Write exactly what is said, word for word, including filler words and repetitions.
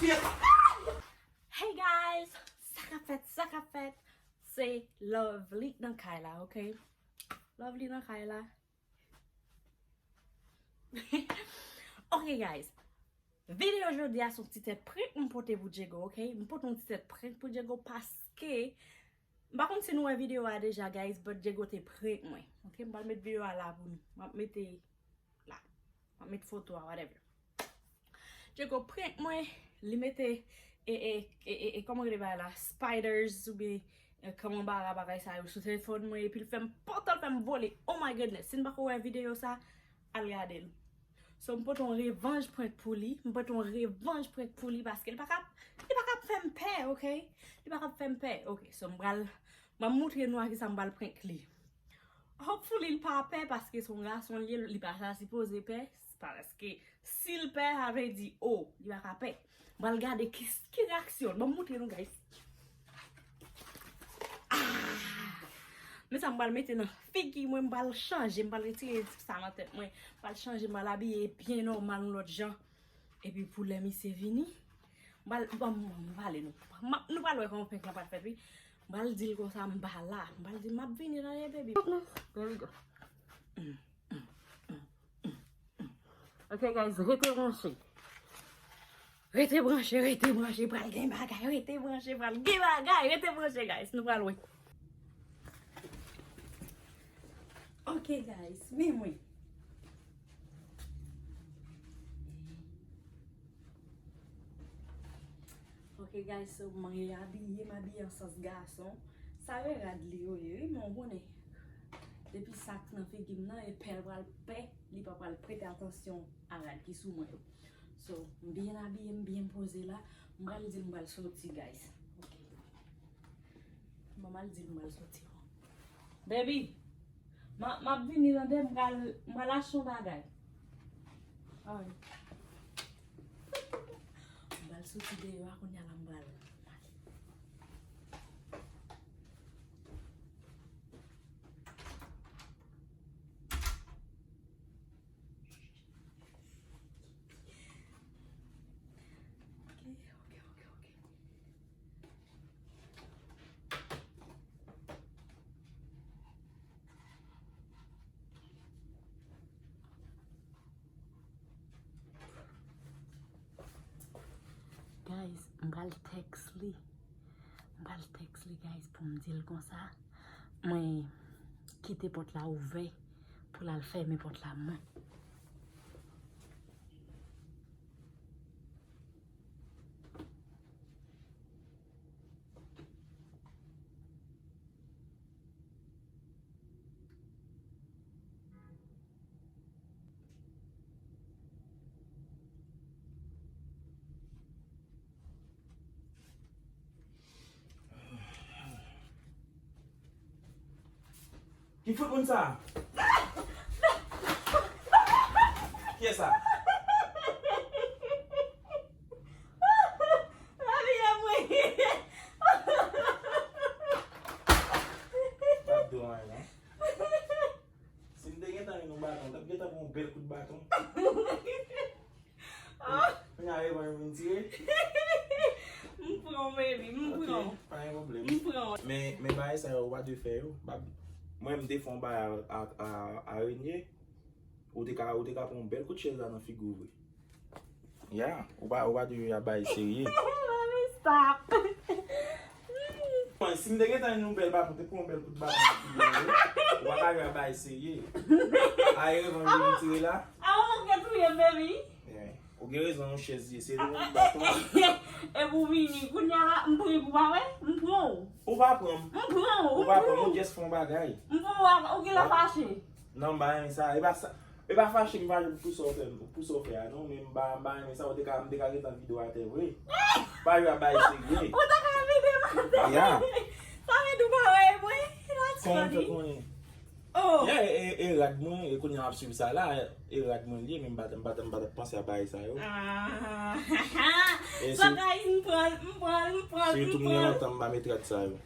Hey guys, sa k ap fèt, sa k ap fèt? Se Lovely nan kay la, ok? Lovely nan kay la. Ok guys, videyo jodi a se yon ti tèt prank m pote pou Diego, ok? M pote yon ti tèt prank pou Diego paske m pa konn si nou wè videyo a deja, guys, but Diego te prank mwen. Ok, m pral met videyo a la pou nou. M ap mete la. M ap met foto a, whatever. Diego prank mwen, li mete, e, e, e, e, e, kòman rele bagay la? Spiders oubyen, e, kanmanbara bagay sa yo sou telefòn mwen, epi l fè m pantan, l fè m vole. Oh my goodness, si n pako wè videyo sa, al gade l. So, m pote yon revanj prank pou li, m pote yon revanj prank pou li, paske li pa ka, li pa ka fè m pè, ok? Li pa ka fè m pè, ok? So, m pral, m ap moutre nou a kisa m pral prank li. Hopefully, li pa pè, paske se yon gason li ye, li pa ta sipoze pè, paske si l pè, sa vle di, oh, li pa ka pè. M pral gade ki, ki reaksyon l. Ban m moutre nou, guys. Ah! Men sa m pral mete nan figi mwen, m pral chanje, m pral retire sa nan tèt mwen, m pral chanje, m pral abiye byen nòmal, yon lòt jan. Epi pou lè misye vini, m pral, bon, m pale nou. M ap, nou pral wè kòman prank lan pral fèt, wi. M pral di l konsa, m pa la. M pral di l, m ap vini, tande, baby. There we go. Ok, guys, rete branche. Rete branche, rete branche, pral gen bagay. Rete branche, pral gen bagay. Rete branche, guys. Nou pral wè. Ok, guys, men mwen. Ok, guys, so mwen abiye, m abiye an sans gason. Sa e rad li yo ye, wi, men w konnen. Depi sa k nan figi m nan, e pè l pral pè, li pa pral prete atansyon a rad ki sou mwen yo. So, m byen abiye, m byen poze la. M pral di l m pral soti, guys. Ok. Bon, m al di l m pral soti. Baby, m a, m ap vini, tande, m pral, m pral achte yon bagay. Alright. M pral soti deyò a, kounye a la m pral ale. Ok, ok, ok, ok. Guys, m pral text li. M pral text li, guys, pou m di l konsa. Mwen kite pòt la ouvè pou l al fèmen pòt la mwen. Ki fout moun sa? Kiyès sa? Lavi a mwen. Pa t dwe anyen, non. Si m te gentan jwenn yon baton, m t ap gentan pran yon bèl kout baton. Kounye a revanj vin tire. M pran w, baby, m pran w. Ok, pa gen pwoblèm. M pran w. Men, men bagay sa yo, ou pa dwe fè yo. Mwen, m te fè yon bagay a, a, a, a Renie. Ou te ka, ou te ka pran yon bèl kout chèz la nan figi w vre. Ya, ou pa, ou pa dwe ap bay serye. Mami, stop. Bon, si m te gentan yon bèl baton, te pran yon bèl kout baton nan figi w, ou pa ka jwe a bay serye. Aye, revanj vin tire la. A, ou manke touye m, baby. Yeah. Ou gen rezon, yon chèz ye, se yon baton. E pou vini, kounye a la, m pou, pou pa wè, m pran w. Ou pa pran m. M pran w, ou pa pran m, ou just fè yon bagay. M pran w, ou gen lè fache. Non, m pa renmen sa. E pa sa. E pa fache m fache pou sa w fè m, pou sa w fè a non, men m pa, m pa renmen sa, ou te ka, m te ka gentan vide w atè vre. Pa jwe a bay serye. Ou ta ka vide m atè. Ya. Sa vle di ou pa wè mwen? That's funny. Kòman w fè konnen? Oh. Ya, e, e, e rad mwen, e kounye a m ap swiv sa la, e rad mwen li ye, men m pa t, m pa t, m pa t ap panse a bagay sa yo. Ah. E so, guys, m pran l, m pran l, m pran l, m pran l. Sitou m gen lontan m pa met rad sa yo.